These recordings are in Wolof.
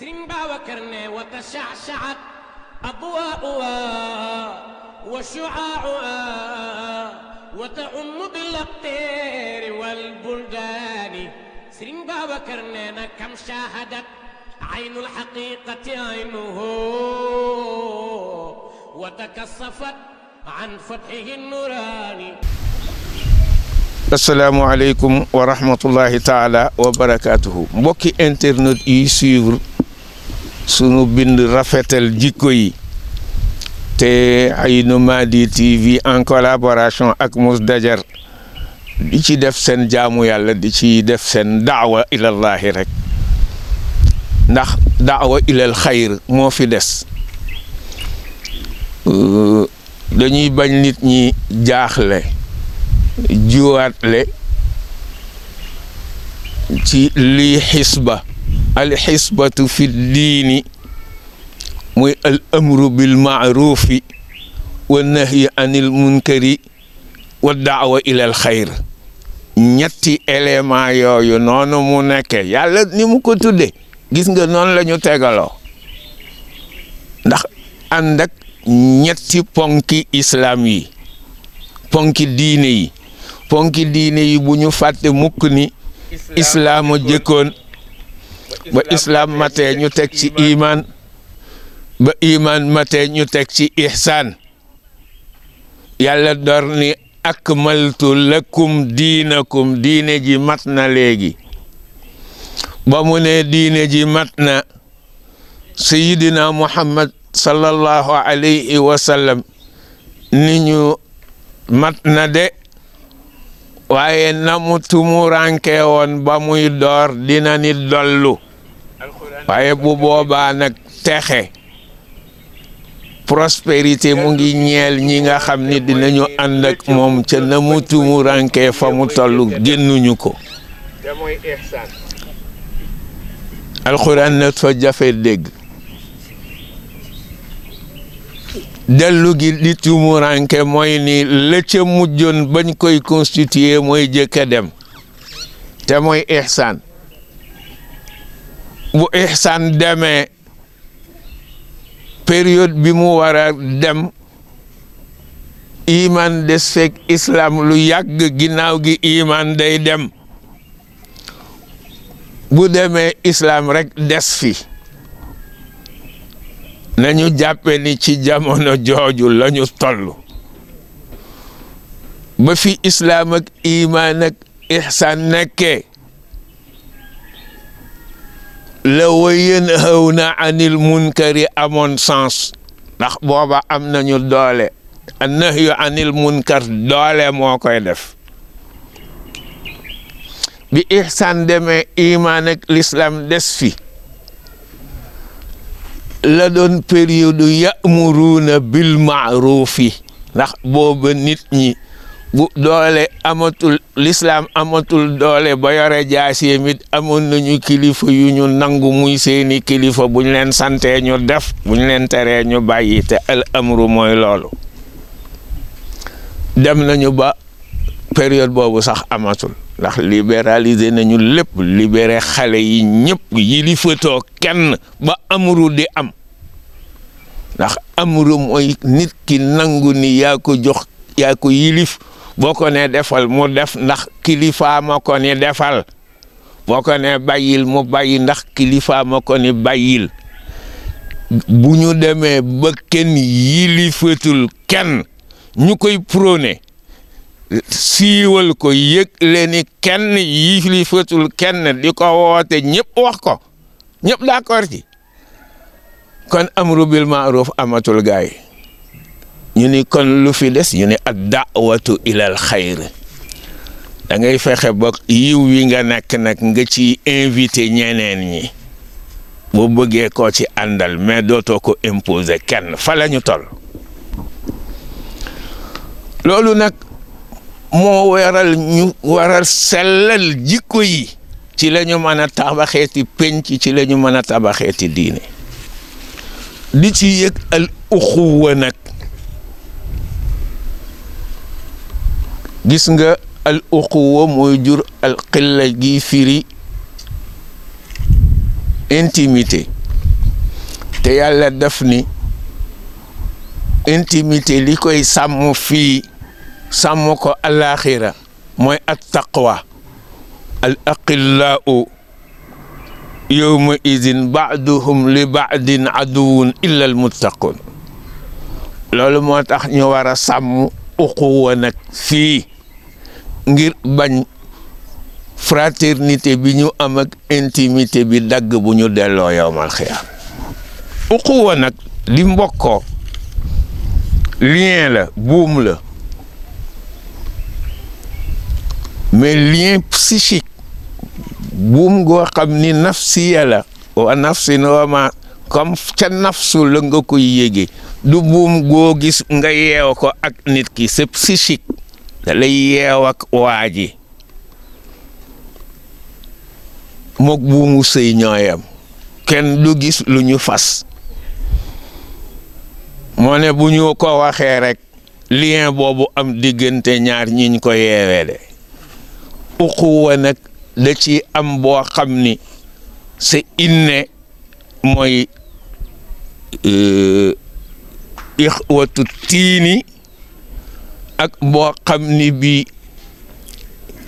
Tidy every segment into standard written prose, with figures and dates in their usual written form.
سرين باوكرنا وتشعشعت أضواؤها وشعاعها وتعم بالأقطار والبلدان سرين باوكرنا كم شاهدت عين الحقيقة عينه وتكصفت عن فتحه النوراني. asalaamaaleykum wa rahmatullahi taala wa barakaatuhu mbokki internet yi suivre sunu bind rafetal jikko yi te Aynu Mady TV en collaboration ak Mousdajar di ci def seen jaamu yàlla di ci def seen daawa ilallahi rek ndax daawa ilal xayr moo fi des dañuy bañ nit ñi jaaxle jiwaatle ci lii xisba al xisbatu fi diini muy al amru bil maarufi wa nahyi anil munkari wa daawa ilal xayr ñetti élément yooyu noonu mu nekke yàlla ni mu ko tudde gis nga noonu la ñu tegaloo ndax ànd ak ñetti ponki islam yi ponki diine yi ponki diine yi bu ñu fàtte mukk ni islaam a jëkkoon ba islaam matee ñu teg ci iman ba iman matee ñu teg ci ihsaan yàlla door ni akmaltu lakum diinakum diine ji mat na léegi ba mu ne diine ji mat na sayidina muhammad sallallahu alayhi wa sallam ni ñu mat na de waaye na mu tumuranke woon ba muy door dina ni dollu waaye bu boobaa nag texe prospérité mu ngi ñeel ñi nga xam ni dinañu ànd ak moom ca na mu tumuranke fa mu tollu génnuñu ko te mooy ihsaan alxuraan na fa jafe dégg dellu gi di tumuranke mooy ni la ca mujjoon bañ koy constituer mooy jëkka dem te mooy ihsaan bu ihsaan demee période bi mu war a dem iman des fekk islam lu yàgg ginnaaw gi iman day dem bu demee islam rek des fi nañu jàppe ni ci jamono jooju lañu toll ba fi islaam ak imaan ak ihsaan nekkee la wa yanhawna anil munkari amoon sens ndax booba am nañu doole an nahyu anil munkar doole moo koy def bi ihsaan demee imaan ak l'islam des fi la doon période ya'muruna bil ma'rufi ndax booba nit ñi bu doole amatul l'islam amatul doole ba yore jaasi mit amoon nañu kilifa yu ñu nangu muy seeni kilifa buñ leen santee ñu def buñ leen teree ñu bàyyi te al amru mooy loolu dem nañu ba période boobu sax amatul ndax libéraliser nañu lépp libéré xale yi ñëpp yilifatoo kenn ba amru di am ndax amru mooy nit ki nangu ni yaa ko jox yaa ko yilif boo ko ne defal mu def ndax kilifa ma ko ni defal boo ko ne bàyyil mu bàyyi ndax kilifa ma ko ni bàyyil bu ñu demee ba kenn yilifatul kenn ñu koy prôné siiwal ko yëg leeni kenn yilifatul kenn di ko woote ñëpp wax ko ñëpp d'accord ci kon amru bil ma'ruf amatul gaay ñu ni kon lu fi des ñu ni ad da'watu ilal xayr da ngay fexe ba yiw wi nga nekk nag nga ci invité ñeneen ñi boo bëggee koo ci àndal mais dootoo ko imposer kenn fa la ñu toll loolu nag moo waral ñu waral sellal jikko yi ci la ñu mën a tabaxeeti penc ci la ñu mën a tabaxeeti diine di ci yëg al uxuwa nag gis nga al uxuwa mooy jur al xilla gi firi intimité te yàlla def ni intimité li koy sàmm fii sàmm ko alaxira mooy at taqwa al aqillaau yawma idin baaduhum li baadin aduwun illa al muttaqun loolu moo tax ñu war a sàmm uquwa nag fii ngir bañ fraternité bi ñu am ak intimité bi dagg bu ñu delloo yowmal xiyaam uquwa nag li mbokkoo lien la buum la mais lien psychique buum goo xam ni nafsiya la wa nafsin wa ma comme ca nafsu la nga koy yéege du buum goo gis nga yeew ko ak nit ki c'est psychique da lay yeew ak waa ji mook buumu sëy ñooyam kenn du gis lu ñu fas moo ne bu ñu ko waxee rek lien boobu am diggante ñaar ñiñ ko yeewee de uquwa nag da ci am boo xam ni c'est inné mooy ixwatu tiini ak boo xam ni bi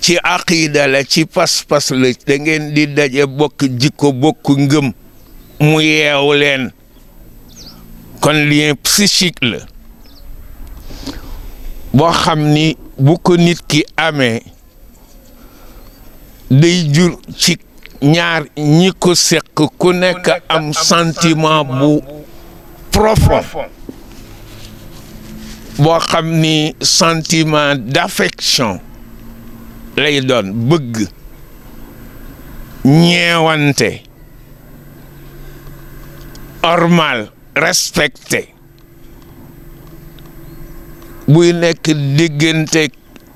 ci aqida la ci pas-pas la da ngeen di daje bokk jikko bokk ngëm mu yeewu leen kon lien psychique la boo xam ni bu ko nit ki amee day jur ci ñaar ñi ko seq ku nekk am sentiment bu profond boo xam ni sentiment d'affection lay doon bëgg ñeewante ormal respecté buy nekk diggante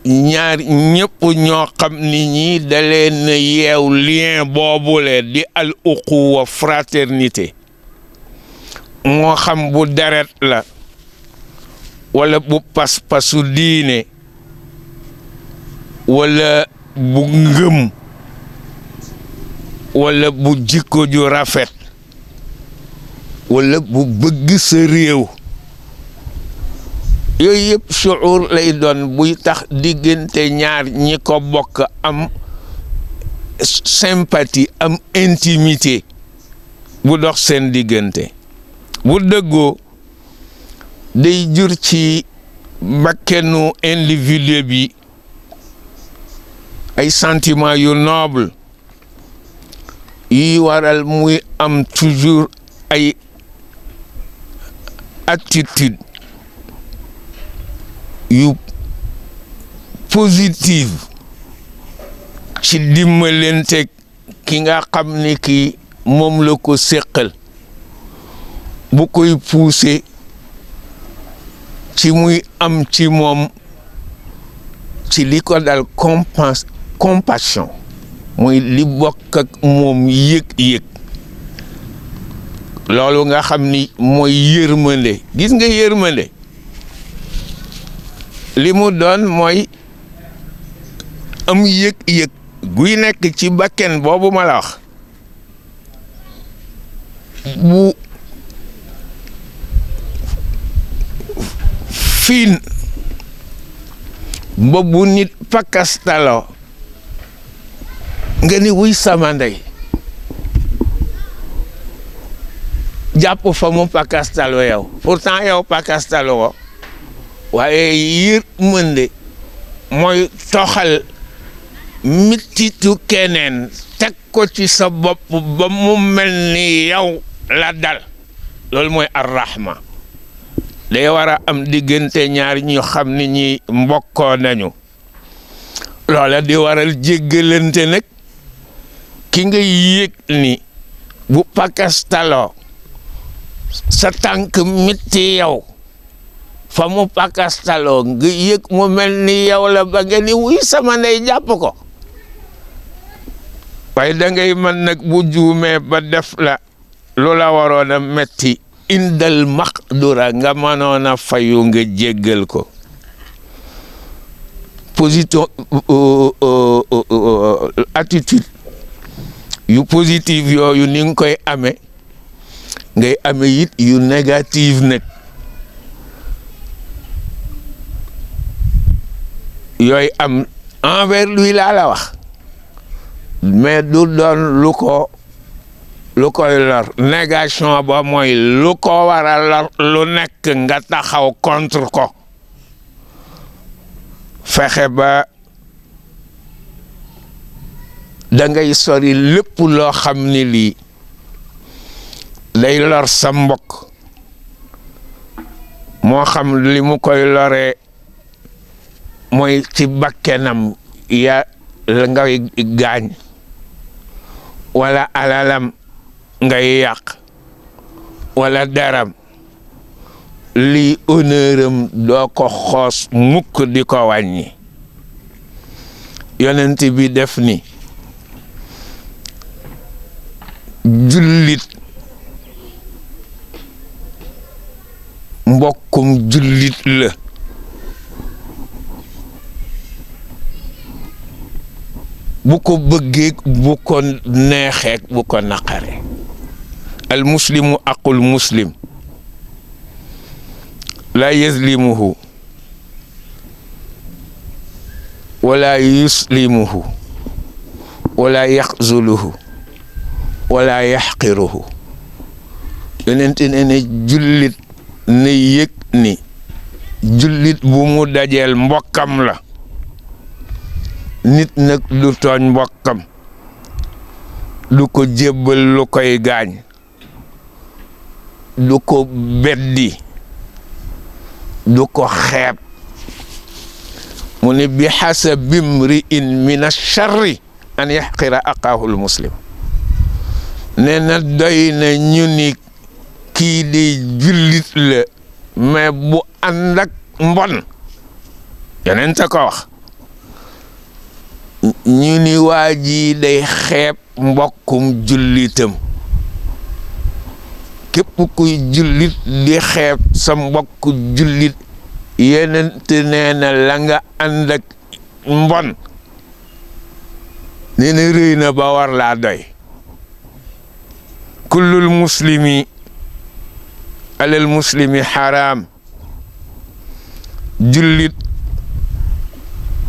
ñaar ñëpp ñoo xam ni ñii da leen yeew lien boobule di al uquwa fraternité moo xam bu deret la wala bu pas-pasu diine wala bu ngëm wala bu jikko ju rafet wala bu bëgg sa réew yooyu yëpp shuur lay doon buy tax diggante ñaar ñi ko bokk am sympathie am intimité bu dox seen diggante bu dëggoo day jur ci bakkenu individu bi ay sentiment yu noble yi waral muy am toujours ay attitude yu positive ci dimbalante ki nga xam ni ki moom la ko séqal bu koy pousser ci muy am ci moom ci li ko dal compassion muy li bokk ak moom yëg-yëg loolu nga xam ni mooy yërmande gis nga yërmande li mu doon mooy am yëg-yëg guy nekk ci bakken boobu ma la wax bu fiin ba bu nit pakastaloo nga ni wuy sama ndey jàpp fa mu pakastaloo yow pourtant yow pakastaloo ko waaye yërmande mooy toxal mititu keneen teg ko ci sa bopp ba mu mel ni yow la dal loolu mooy arrahma day war a am diggante ñaar ñu xam ni ñi mbokkoo nañu loola di waral jéggalante nag ki nga yëg ni bu pakastaloo sa tànk mitti yow fa mu pakastaloo nga yëg mu mel ni yow la ba nga ni wuy sama ndey jàpp ko waaye da ngay mën nag bu juumee ba def la lu la waroon a metti indal maqdura nga mënoon a fayu nga jéggal ko position attitude yu positive yooyu ni nga koy amee ngay amee it yu négative nag yooyu am envers lui laa la wax mais du doon lu koy lor négation ba mooy lu ko war a lor lu nekk nga taxaw contre ko fexe ba da ngay sori lépp loo xam ni lii day lor sa mbokk moo xam li mu koy loree mooy ci bakkenam ya la ngay gaañ wala alalam ngay yàq wala daram lii honneuram doo ko xoos mukk di ko wàññi yonent bi def ni jullit mbokkum jullit la bu ko bëggee bu ko neexee bu ko naqare al muslimu aqul muslim la yazlimuhu wala yuslimuhu wala yaxzuluhu wala yaxqiruhu yonent ne jullit ne yëg ni jullit bu mu dajeel mbokkam la nit nag du tooñ mbokkam du ko jébbal lu koy gaañ du ko beddi du ko xeeb mu ne bi xasabi mri'in min ash-sharri an yaxqira aqaahu al-muslim nee na doy na ñu ni kii di jullit la mais bu ànd ak mbon yeneen ta ko wax ñu ni waa ji day xeeb mbokkum jullitam képp kuy jullit di xeeb sa mbokk jullit yenent nee na la nga ànd ak mbon nee na rëy na ba war laa doy kullul muslimi alal muslimi xaraam jullit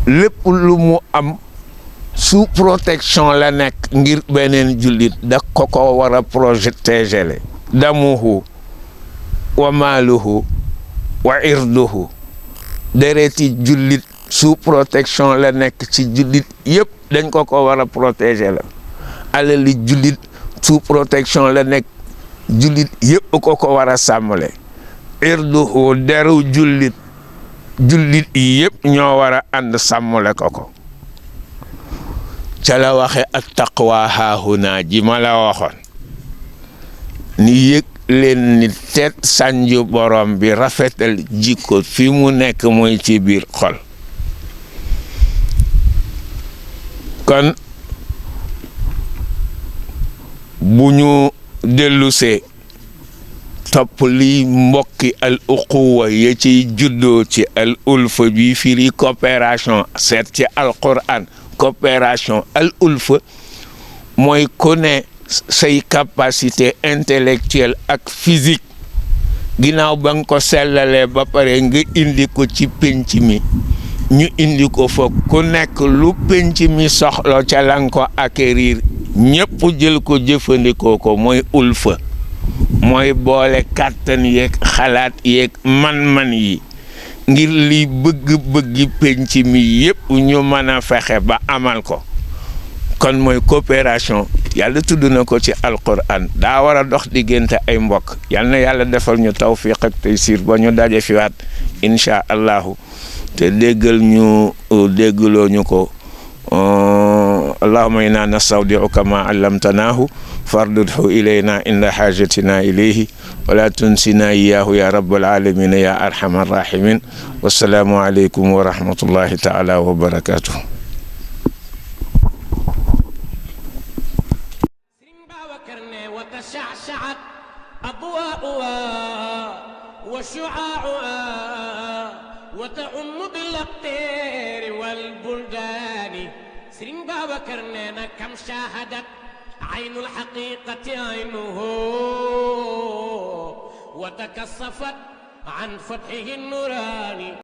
lépp lu mu am sous protection la nekk ngir beneen jullit da ko war a protéger damuhu wa maaluhu wa irduhu dereti jullit sous protection la nekk ci jullit yëpp dañ ko war a protéger la alali jullit sous protection la nekk jullit yëpp ko war a sàmmale irduhu deru jullit yëpp ñoo war a ànd sàmmale ko ca la waxe at taqwa haahuna ji ma la waxoon ni yëg leen ni teet sànju borom bi rafetal jikko fi mu nekk mooy ci biir xol kon bu ñu dellusee topp li mbokki al uquwa ya ciy juddoo ci al ulfa bi firi coopération seet ci alquran coopération al ulfa mooy ku ne say capacité intellectuelle ak physique ginnaaw ba nga ko sellalee ba pare nga indi ko ci penc mi ñu indi ko fa ku nekk lu penc mi soxla ca la nga ko acquérir ñëpp jël ko jëfandikoo ko mooy ulfa mooy boole kàttan yeeg xalaat yeeg man-man yi ngir li bëgg-bëggi penc mi yëpp ñu mën a fexe ba amal ko kon mooy coopération yàlla tudd na ko ci alquran daa war a dox diggante ay mbokk yal na yàlla defal ñu tawfiq ak taysir ba ñu daje fi waat incha allahu te déggal ñu déggloo ñu ko allahumma inna nastawdi'uka ma allamtanaahu fardudhu ilayna inda hajatina ilayhi wala tunsina iyyahu ya rabbal alamin ya arhamar rahimin wassalaamu aleykum wa rahmatullahi taala wa barakatuh. وتشعشعت أضواؤها وشعاعها وتعم بالأقطار والبلدان سرين بابكر نينا كم شاهدت عين الحقيقة عينه وتكسفت عن فتحه النوراني